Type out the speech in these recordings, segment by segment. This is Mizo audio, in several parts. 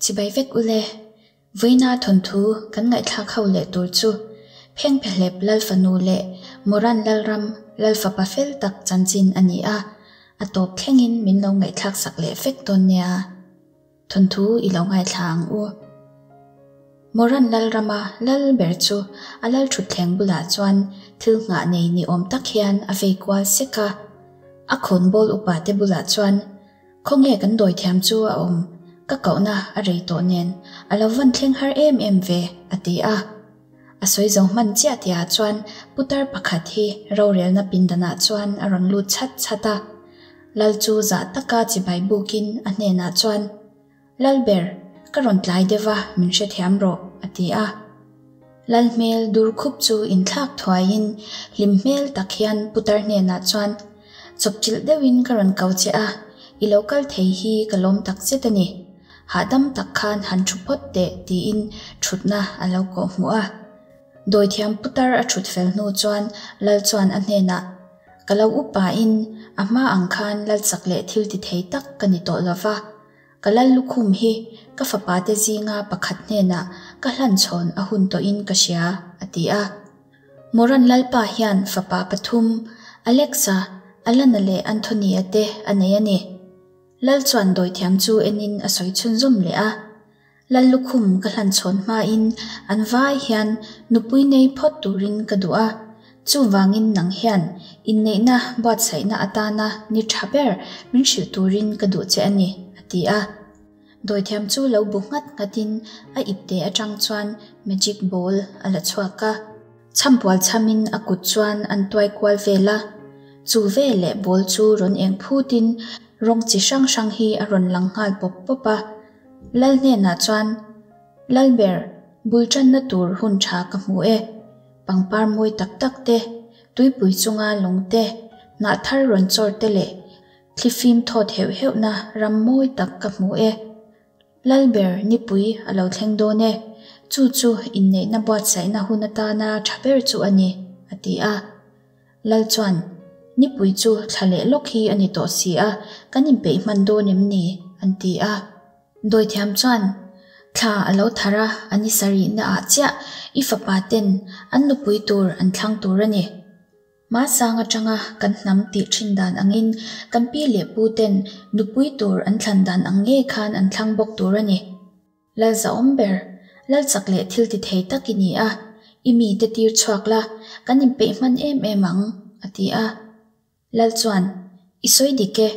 Chibai vek ule, Vawiina thawnthu kan ngaihthlak ho leh tur chu Phengphehlep Lalfanu leh Moran Lalram Lalfapa fel tak chanchin a ni a, a tawp thlengin min lo ngaihthlak sak leh vek dawn nia. Thawnthu i lo ngaithla ang u. Moran Lalrama lal ber chu a lal thutthleng bulah chuan thil nghah nei ni awm tak hian a vei kual sek a. A khawnbawl upa te bulah chuan, Khawnge kan dawithiam chu a awm, ka kohna a rei tawh nen a lo van thleng har em em ve, a ti a. A sawi zo hman chiah tihah chuan putar pakhat hi rorelna pindanah chuan a rawn lut chhat chhat a. Lal chu zah taka chibai bukin a hnenah chuan, Lalber, ka rawn tlai deuh a, min hrethiam rawh, a ti a. Lal hmel dur khup chu inthlak thuaiin hlim hmel tak hian putar hnenah chuan, Chawpchilh deuhin ka rawn ko che a, i lo kal thei hi ka lawm tak zet a ni. Hahdam tak khan han thu phawt teh, tiin thutna a lo kawh hmuh a. Dawithiam putar a thut fel hnu chuan Lal chuan a hnenah, Ka lo upain a hma ang khan lal chak leh thil ti thei tak ka ni tawh lova, ka lal lukhum hi ka fapa te zinga pakhat hnenah ka hlan chhawn a hun tawhin ka hria, a ti a. Moran Lalpa hian fapa pathum, Alexa, Alana leh Anthony-a te a nei a ni. Lal chuan dawithiam chu enin a sawi chhunzawm leh a. Lal lukhum ka hlan chhawn hmain an vai hian nupui nei phawt turin ka duh a, chuvangin nang hian inneihna buatsaihna atana ni tha ber min hrilh turin ka duh che a ni, a ti a. Dawithiam chu lo bu nghat nghatin a ipte atang chuan magic ball a la chhuak a. Chhampual chhamin a kut chuan an tuai kual vel a, chu veleh ball chu rawn eng phutin rawng chi hrang hrang hi a rawn lang nghal pawp pawp a. Lal hnenah chuan, Lalber, bul tanna tur hun tha ka hmu e. Pangpar mawi tak tak te, tuipui chunga lawng te, hnah thar rawn chawr te leh thlifim thawt heuh heuhna ram mawi tak ka hmu e. Lalber, nipui a lo thleng dawn e. Chu chu inneihna buatsaihna hun atana tha ber chu a ni, a ti a. Lal chuan, Nipui chu thla leh lawk hi a ni tawh si a, kan inpeih hman dawn em ni? an ti a. Dawithiam chuan, Thla a lo thar a, a ni sarihna ah chiah i fapa ten an nupui tur an thlang tur a ni. Hmasang atanga kan hnam tih thin dan angin kan pi leh pu ten nupui tur an thlan dan ang ngei khan an thlang bawk tur a ni. Lal zahawm ber, lal chak leh thil ti thei tak i ni a, i mite tir chhuak la, kan inpeih hman em em ang, a ti a. Lal chuan, I sawi dik e,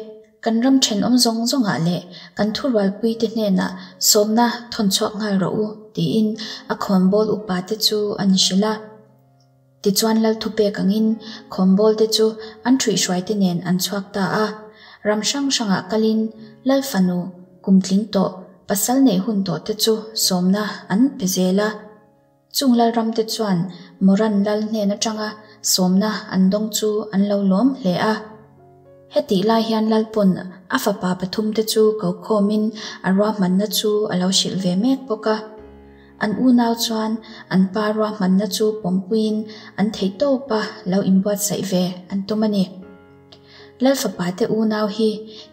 kan ram thenawm zawng zawngah leh kan thurualpuite hnenah sawmna thawn chhuak nghal rawh u, tiin a khawnbawl upate chu a ni hrilh a. Tichuan lal thupek angin khawnbawlte chu an ṭhuihhruaite nen an chhuak ta a. Ram hrang hrangah kalin lal fanu kum tling tawh pasal neih hun tawhte chu sawmna an pe zel a. Chung lal ramte chuan Moran lal hnen aṭanga sawmna an dawng chu an lo lawm hle a. Hetih lai hian lal pawn a fapa pathumte chu ko khawmin a ruahmanna chu a lo hrilh ve mek bawk a. An unau chuan an pa ruahmanna chu pawmpuiin an theih tawp a lo inbuatsaih ve an tum a ni. Lalfapa te unau hi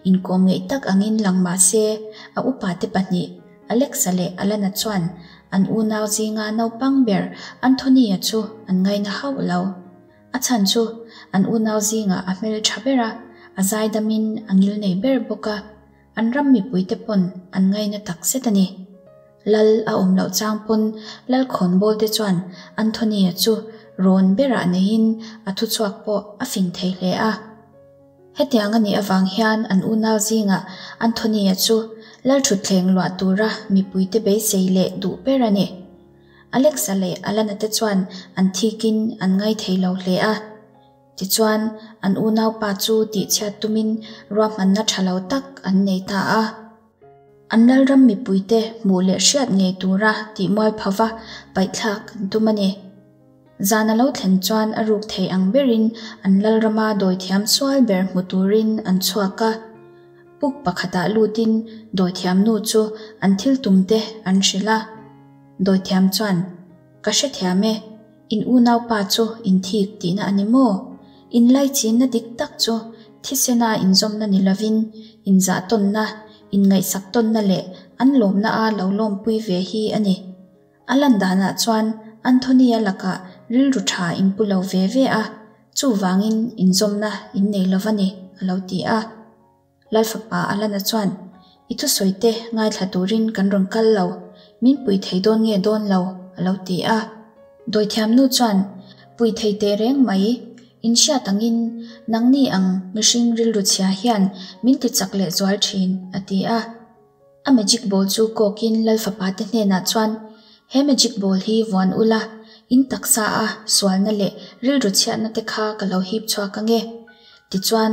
inkawm ngeih tak angin lang mah se, a upa te pahnih, Alexa leh Alana chuan an unau zinga naupang ber Anthony-a chu an ngaina hauh lo. A chhan chu an unau zingah a hmel tha ber a, a zaidamin a ngilnei ber bawk a. An ram mipuite pawn an ngaina tak zet a ni. Lal a awm loh chang pawn Lal khawnbawl te chuan Anthony-a chu rawn berah neiin a thuchhuak pawh a fing thei hle a. Hetiang a nih avang hian an unau zingah Anthony-a chu Lal thutthleng luah tura mipuite beisei leh duh ber a ni. Alex-a leh Alana te chuan an thikin an ngaithei lo hle a. Tichuan, an unaupa chu tihchhiat tumin ruahmanna tha lo tak an nei ta a. An lalram mipuite hmuh leh hriat ngei tura tih mualphova paihthlak an tum a ni. Zan a lo thlen chuan a ruk thei ang berin an lalrama dawithiam sual ber hmu turin an chhuak a. Puk pakhatah lutin dawithiam nu chu an thil tumte an hrilh a. Dawithiam chuan, Ka hrethiam e. In unaupa chu in thik tihna a ni maw? In laichinna dik tak chu thisena inzawmna ni lovin, inzahtawnna, inngaihsak tawnna leh an lawmna a lo lawmpui ve hi a ni. A lan danah chuan Anthony-a lakah rilru tha in pu lo ve ve a, chuvangin inzawmna in nei lo va ni, a lo ti a. Lalfapa Alana chuan, I thusawi te ngaithla turin kan rawn kal lo, min pui thei dawn nge dawn lo? a lo ti a. Dawithiamnu chuan, Pui thei teh reng mai, in hriat angin nangni ang mihring rilru chhia hian min ti chak leh zual thin, a ti a. A magic ball chu kawkin Lalfapa te hnenah chuan, He magic ball hi vuan ula, in taksa a sualna leh rilru chhiatna te kha ka lo hip chhuak ange. Tichuan,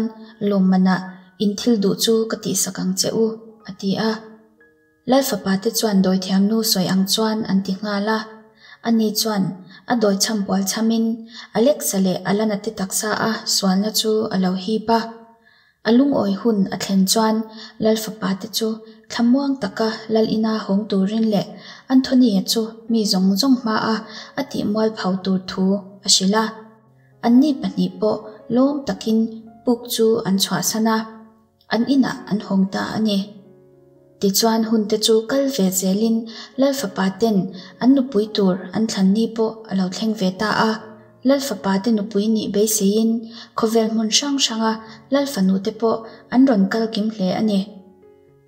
lawmmanah in thil duh chu ka tihsak ang che u, a ti a. Lalfapa te chuan dawithiamnu sawi ang chuan an ti nghal a. Ani chuan a dawi chham pual chhamin Alexa leh Alana te taksa a sualna chu a lo hip a. A lungawi hun a thlen chuan Lalfapa te chu thlamuang taka Lal ina hawng turin leh Anthony-a chu mi zawng zawng hmaa a tih mualpho tur thu a hrilh a. Anni pahnih pawh lawm takin puk chu an chhuahsan a, an inah an hawng ta a ni. Tichuan hunte chu kal ve zelin Lalfapa ten an nupui tur an thlan ni pawh a lo thleng ve ta a. Lalfapa te nupui nih beiseiin khawvel hmun hrang hranga Lalfanu te pawh an rawn kal kim hle a ni.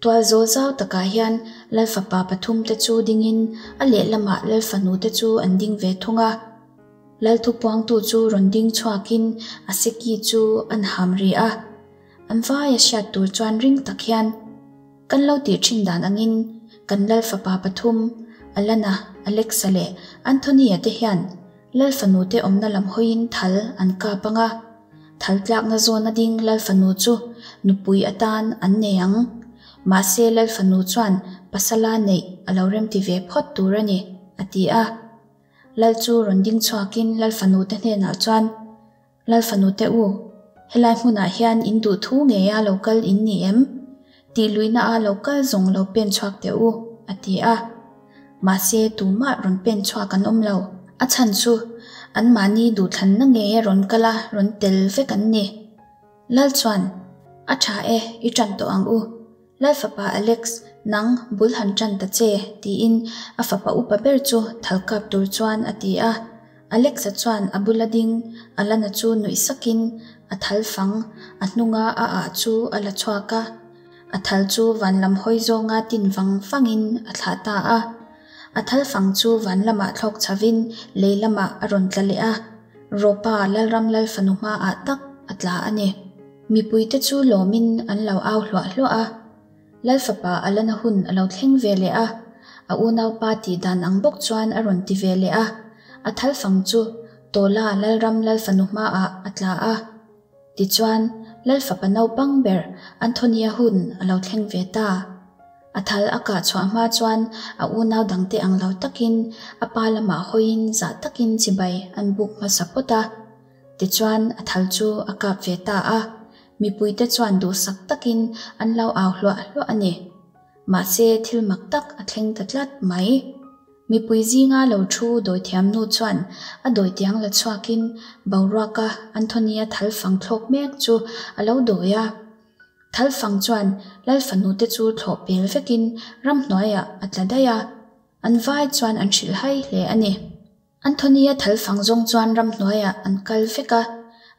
Tualzawl zau takah hian Lalfapa pathum te chu dingin a lehlamah Lalfanu te chu an ding ve thung a. Lalthupuangtu chu rawn ding chhuakin a seki chu an ham ri a. An vaia hriat tur chuan ring tak hian, Kan lo tih thin dan angin kan Lal fapa pathum, Alana, Alexa leh Anthony-a te hian Lal fanu te awmna lam hawiin thal an kap ang a. Thal tlakna zawna ding Lal fanu chu nupui atan an nei ang. Mahse Lal fanu chuan pasala neih a lo remti ve phawt tur a ni, a ti a. Lal chu rawn ding chhuakin Lal fanu te hnenah chuan, Lal fanu te u, helai hmunah hian in duh thu ngeia lo kal in ni em? Tih luihna a lo kal zawng lo pen chhuak teh u, a ti a. Mahse tumah rawn pen chhuak an awm lo. A chhan chu, anmahni duhthlanna ngeia rawn kal a rawn tel vek an ni. Lal chuan, A tha e, i tan tawh ang u. Lal fapa Alex, nang bul han tan ta che, tiin a fapa upa ber chu thal kap tur chuan a ti a. Alex-a chuan a bula ding Alana chu nuih sakin a thal fang a hnunga a ah chu a la chhuak a. A thal chu van lam hawi zawnga tin vang vangin a thlah ta a. A thal fang chu van lamah thlawk chhovin lei lamah a rawn tla leh a. Rawpa Lalram Lal fanu hmaah tak a tla a ni. Mipuite chu lawmin an lo au hluah hluah a. Lal fapa a lana hun a lo thleng ve leh a, a unaupa tih dan ang bawk chuan a rawn ti ve leh a. A thal fang chu Tawla Lalram Lal fanu hmaah a tla a. Tichuan, Lal fapa naupang ber Anthony-a hun a lo thleng ve ta. A thal a kah chhuah hma chuan a unau dangte ang lo takin a pa lamah hawiin zah takin chibai an buk hmasa phawt a. Tichuan a thal chu a kap ve ta a, mipuite chuan duhsak takin an lo au hluah hluah a ni. Mahse thil mak tak a thleng ta tlat mai. Mipui zinga lo thu dawithiamnu chuan a dawitiang la chhuakin boruaka Anthony-a thal fang thlawk mek chu a lo dawi a. Thal fang chuan Lal fanute chu thlawh pel vekin ramhnuaiah a tla daih a, an vai chuan an hrilh hai hle a ni. Anthony-a thal fang zawng chuan ramhnuaiah an kal vek a,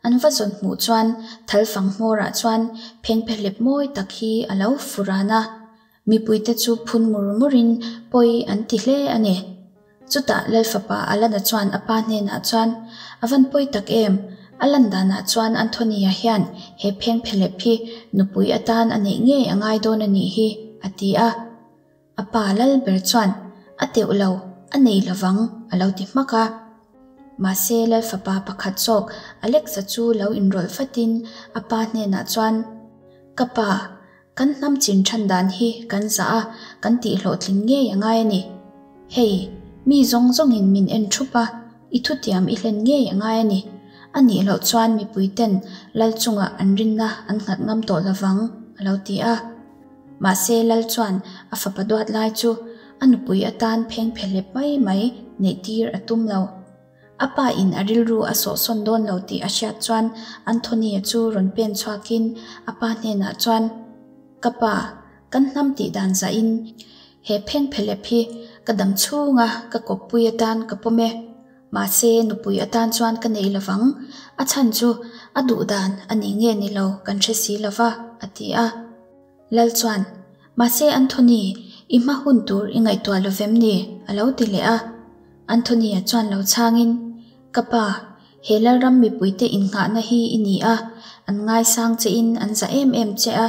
an va zawn hmuh chuan thal fang hmawrah chuan phengphehlep mawi tak hi a lo fu ran a, mipuite chu phun mur murin pawi an ti hle a ni. Chutah Lal fapa Alana chuan a pa hnenah chuan, A van pawi tak em? A lan danah chuan Anthony-a hian he phengphehlep hi nupui atan a neih ngei a ngai dawn a nih hi, a ti a. A pa lal ber chuan, A teuh lo, a nei lovang, a lo ti hmak a. Mahse lal fapa pakhat zawk Alexa chu lo inrawlh vatin a pa hnenah chuan, Ka pa, kan hnam chin than dan hi kan zah a, kan tihhlawhtling ngei a ngai a ni. Hei, mi zawng zawngin min en thup a, i thutiam i hlen ngei a ngai a ni. A nih loh chuan mipuiten lal chungah an rinna an nghat ngam tawh lovang, a lo ti a. Mahse Lal chuan a fapa duat lai chu a nupui atan pheng phehlep mai mai neih tir a tum lo. A pa in a rilru a sawhsawn dawn lo tih a hriat chuan Anthony-a chu rawn pen chhuakin a pa hnenah chuan, Ka pa, kan hnam tih dan zahin. He phengphehlep hi ka dam chhunga ka kawppui atan ka pawm e. Mahse, nupui atan chuan ka nei lovang, a chhan chu a duh dan a ni nge ni lo kan hre si lova, a ti a. Lal chuan, Mahse Anthony, i hma hun tur i ngaihtuah lo vem ni? a lo ti leh a. Anthony-a chuan lo chhangin, Ka pa, he Lalram mipuite innghahna hi i ni a, an ngaisang chein an za em em che a,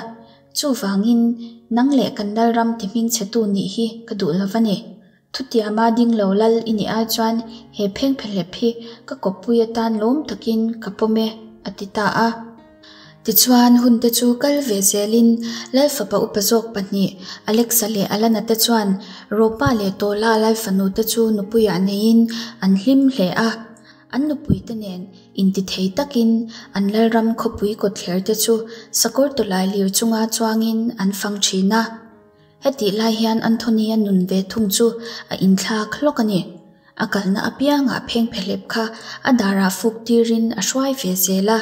chuvangin nang leh kan Lalram ti hmingchhetu nih hi ka duh lo va ni. Thutiama ding lo lal i nih ai chuan he phengphehlep hi ka kawppui atan lawm takin ka pawm e, a ti ta a. Tichuan, hunte chu kal ve zelin Lalfapa upa zawk pahnih, Alexa leh Alana te chuan Ropa leh Tola Lalfanu te chu nupuiah neiin an hlim hle a. An nupuite nen intithei takin an Lalram khawpui kawtthler te chu sakawr tawlai lir chunga chuangin an fang thin a. Hetih lai hian Anthony-a nun ve thung chu a inthlak hlawk a ni. A kalna apiangah phengphehlep kha a darah fuk tirin a hruai ve zel a.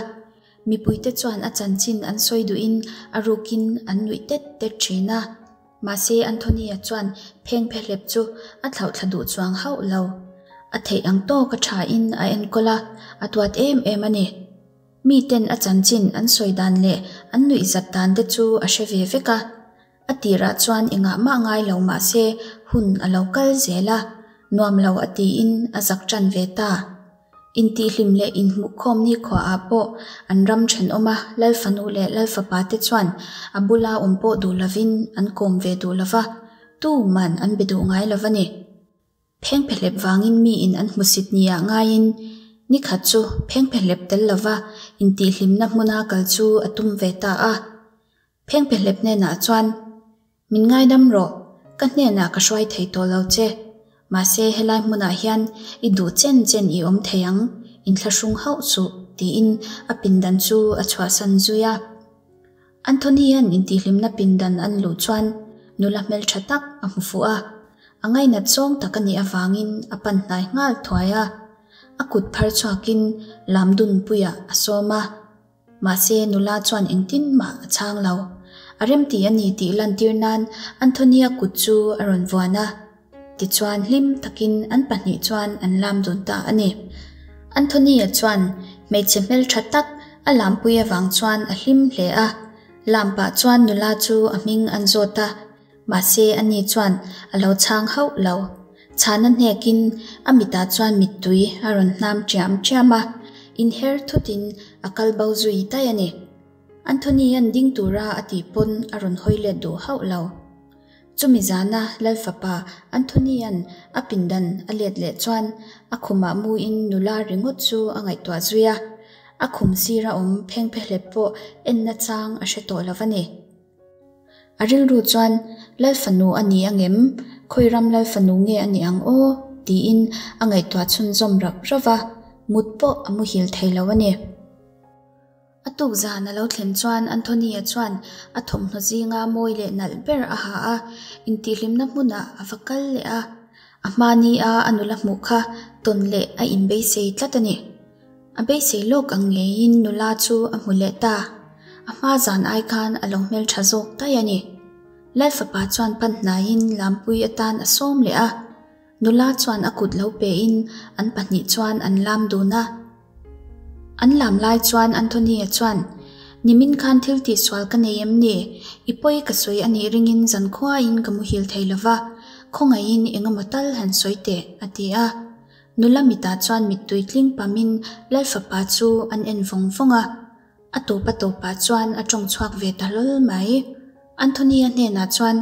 Mipuite chuan a chanchin an sawi duhin a rukin an nuih tet tet thin a. Mahse Anthony-a chuan phengphehlep chu a thlauhthla duh chuang hauh lo. A theih ang tawk a thain a enkawl a, a duat em em a ni. Miten a chanchin an sawi dan leh an nuihzat dan te chu a hre ve vek a. A tirah chuan engah mah ngai lo mah se hun a lo kal zel a, nuam lo a tiin a zak ṭan ve ta. Intihhlim leh inhmuhkhawm nikhuaah pawh an ram ṭhenawma Lalfanu leh Lalfapa te chuan a bula awm pawh duh lovin an kawm ve duh lo va, tuman an be duh ngai lo va ni. Phengphehlep vangin miin an hmusit nia ngaiin nikhat chu phengphehlep tel lova intihhlimna hmuna kal chu a tum ve ta a. Phengphehlep hnenah chuan, Min ngaidam rawh, ka hnenah ka hruai thei tawh lo che. Mahse helai hmunah hian i duh chen chen i awm thei ang, inthlahrung hauh suh, tiin a pindan chu a chhuahsan zui a. Anthony-a'n intihhlimna pindan an luh chuan nula hmeltha tak a hmu fuh a, a ngainat zawng tak a nih avangin a pan hnai nghal thuai a. A kut phar chhuakin lamdunpuiah a sawm a. Mahse nula chuan engtin mah a chhang lo. A remti a ni tih lantir nan Anthony-a kut chu a rawn vuan a. Tichuan hlim takin an pahnih chuan an lam dun ta a ni. Anthony-a chuan hmeichhe hmeltha tak a lampui avang chuan a hlim hle a. Lam pah chuan nula chu a hming an zawt a. Mahse ani chuan a lo chhang hauh lo. Chhana hnekin a mitah chuan mittui a rawn hnam ṭiam ṭiam a, inher thutin a kal bo zui daih a ni. Anthony-a'n ding tura a tih pawn a rawn hawi let duh hauh lo. Chumi zana Lalfapa Anthony-a'n a pindan a let leh chuan a khumah muin nula ringawt chu a ngaihtuah zui a, a khum sira awm phengphehlep pawh enna chang a hre tawh lo va ni. A rilru chuan, Lal fanu a ni angem? Khawi ram lal fanu nge a nih ang aw? tiin a ngaihtuah chhunzawm rauh rauh va, mut pawh a muhil thei lo a ni. A tuk zan a lo thlen chuan Anthony-a chuan a thawmhnaw zinga mawi leh nalh ber a ha a, intihhlimna hmunah a va kal leh a. A hma nia a nula hmuh kha tawn leh a inbeisei tlat a ni. A beisei lawk ang ngeiin nula chu a hmu leh ta. A hma zan ai khan a lo hmeltha zawk daih a ni. Lalfapa chuan pan hnaiin lampui atan a sawm leh a. Nula chuan a kut lo pein an pahnih chuan an lam dun a. An lam lai chuan Anthony-a chuan, Nimin khan thil tihsual ka nei em ni? I pawi ka sawi a nih ringin zankhuain ka muhil thei lo va, khawngaihin eng emaw tal han sawi teh, a ti a. Nula mitah chuan mittui tling pamin Lalfapa chu an en vawng vawng a. A tawp a tawpah chuan a tawng chhuak ve ta hlawl mai. Anthony-a hnenah chuan,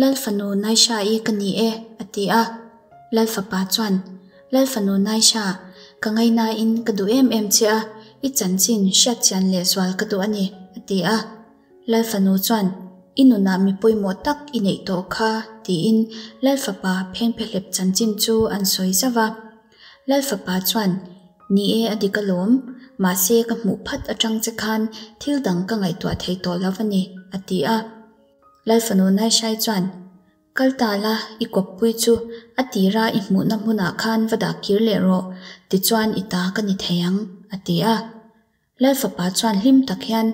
Lalfanu Naisha-i ka ni e, a ti a. Lalfapa chuan, Lalfanu Naisha, ka ngainain ka duh em em che a, i chanchin hriatchian lehzual ka duh a ni, a ti a. Lalfanu chuan, I nunah mi pawimawh tak i neih tawh kha, tiin Lalfapa phengphehlep chanchin chu an sawi zauh a. Lalfapa chuan, Ni e, a dik alawm. Mahse, ka hmuh phat atang che khan thil dang ka ngaihtuah thei tawh lo a ni, a ti a. Lalfanu Naishai chuan, Kal ta la, i kawppui chu a tira i hmuhna hmunah khan va dah kir leh rawh, tichuan i ta ka ni thei ang, a ti a. Lalfapa chuan hlim tak hian,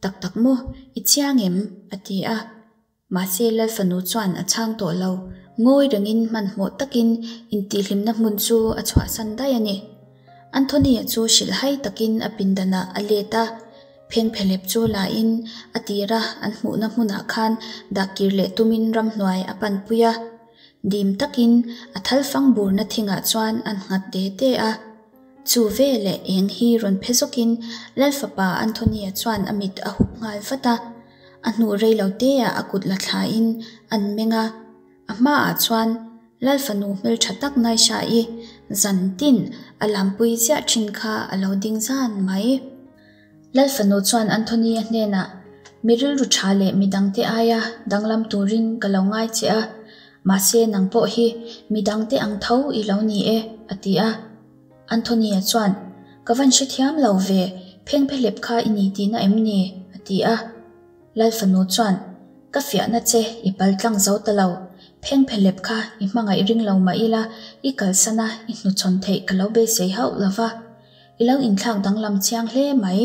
Tak tak maw, i chiang em? a ti a. Mahse Lal Fanu chuan a chhang tawh lo, ngawi rengin hmanhmawh takin intihhlimna hmun chu a chhuahsan daih a ni. Anthony-a chu hrilhhai takin a pindanah a let a, phengphehlep chu la in a tira an hmuhna hmunah khan dah kir leh tumin ramhnuai a panpui a. Dim takin a thal fang burna thingah chuan an nghat de de a. Chu veleh eng hi rawn phe zawkin Lal Fapa Anthony-a chuan a mit a hup nghal vat a. A hnu rei lo teah a kut la thlain an meng a, a hmaah chuan Lal fanu hmeltha tak Naisha-i zan tin a lampui ziah thin kha a lo ding zan mai. Lal fanu chuan Anthony-a hnenah, Mi rilru tha leh mi dangte aia danglam turin ka lo ngai che a, mahse nang pawh hi mi dangte ang tho i lo ni e, a ti a. Anthony-a chuan, Ka van hrethiam lo ve, phengphehlep kha i ni tihna em ni? a ti a. Lal fanu chuan, Ka fiahna che i pal tlang zo ta lo, phengphehlep kha i hmangaih ring lo mah ila i kalsan a i hnuchhawn theih ka lo beisei hauh lo va, i lo inthlak danglam chiang hle mai.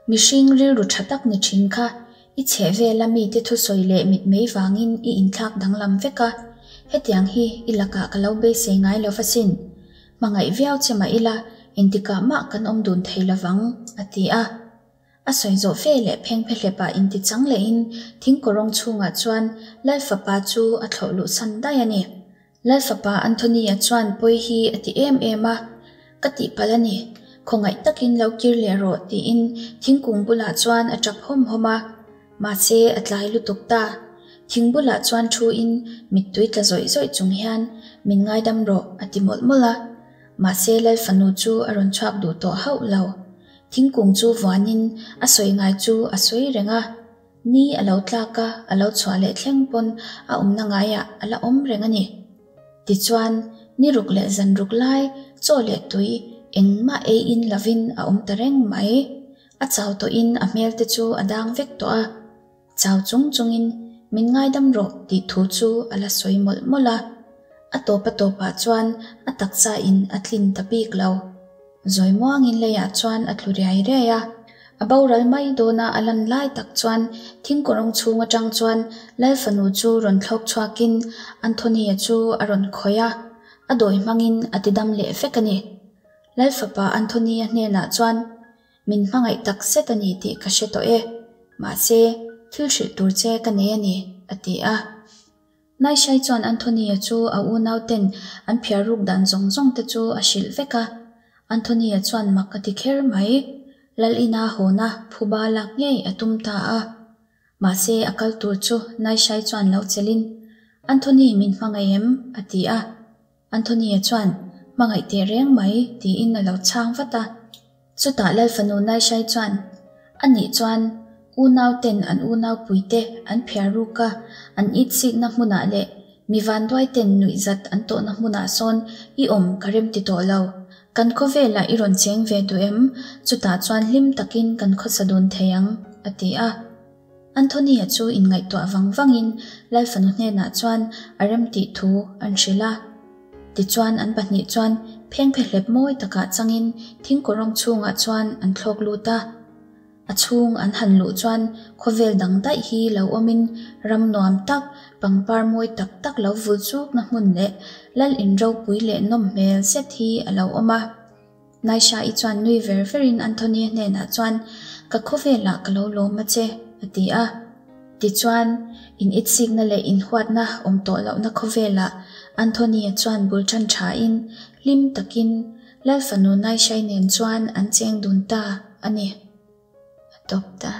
Mihring rilru tha tak ni thin kha I chheh vela mite thusawi leh mitmei vangin i inthlak danglam vek a, hetiang hi i lakah ka lo beisei ngai lo va sin. Hmangaih viau che mah ila engtikah mah kan awm dun thei lovang, a ti a. A sawi zawh fe leh phengphehlepah intichang lehin thingkawrawng chhungah chuan Lal fapa chu a thlawh luhsan daih a ni. Lal fapa Anthony-a chuan pawi hi a ti em em a, Ka tihpalh a ni, khawngaih takin lo kir leh rawh tiin thingkung bulah chuan a tap hawm hawm a. Mahse a tlai lutuk ta. Thing bulah chuan thuin mittui tla zawih zawih chung hian min ngaidam rawh a ti mawlh mawlh a. Mahse Lal fanu chu a rawn chhuak duh tawh hauh lo. Thingkung chu vuanin a sawi ngai chu a sawi reng a. Ni a lo tlak a, a lo chhuah leh thleng pawn a awmna ngaiah a la awm reng a ni. Tichuan, ni ruk leh zan ruk lai chaw leh tui engmah ei in lovin a awm ta reng mai. A chau tawhin a hmel te chu a dang vek tawh a. Chau chung chungin min ngaidam rawh tih thu chu a la sawi mawlh mawlh a. A tawp a tawpah chuan a taksa in a tlin ta bik lo. Zawi muangin leiah chuan a tlu riai riai a, a boral mai dawna a lan lai tak chuan thingkawrawng chhung atang chuan Lal fanu chu rawn thlawk chhuakin Anthony-a chu a rawn khawih a, a dawi hmangin a ti dam leh vek a ni. Lal fapa Anthony-a hnenah chuan, Min hmangaih tak zet a ni tih ka hre tawh e, mahse thil hrilh tur che ka nei a ni, a ti a. Naishai chuan Anthony-a chu a unauten an phiar ruk dan zawng zawng te chu a hrilh vek a. Anthony-a chuan mak a ti kher mai. Lal ina hawna phuba lak ngei a tum ta a. Mahse a kal tur chu Naishai chuan lo chelhin, Anthony min hmangaih em? a ti a. Anthony-a chuan, Hmangaih teh reng mai, tiin a lo chhang vat a. Chutah Lalfanu Naishai chuan, A nih chuan, unauten an unaupuite an phiar ruk a, an itsikna hmunah leh mi vanduaiten nuihzat an tawhna hmunah sawn i awm ka rem ti tawh lo. Kan khawvelah i rawn cheng ve duh em? Chutah chuan hlim takin kan khawsa dun thei ang, a ti a. Anthony-a chu inngaihtuah vang vangin Lalfanu hnenah chuan a remtih thu an hrilh a. Tichuan an pahnih chuan phengphehlep mawi takah changin thingkawrawng chhungah chuan an thlawk lut a. A chhung an han luh chuan khawvel dang daih hi lo awmin ram nuam tak, pangpar mawi tak tak lo vul chukna hmun leh lal in ropui leh nawm hmel zet hi a lo awm a. Naisha-i chuan nui ver verin Anthony-a hnenah chuan, Ka khawvelah ka lo lawm a che, a ti a. Tichuan, in itsikna leh inhuatna awm tawh lohna khawvelah Anthony-a chuan bul tan thain, hlim takin Lal fanu Naisha-i nen chuan an cheng dun ta a ni. A tawp ta.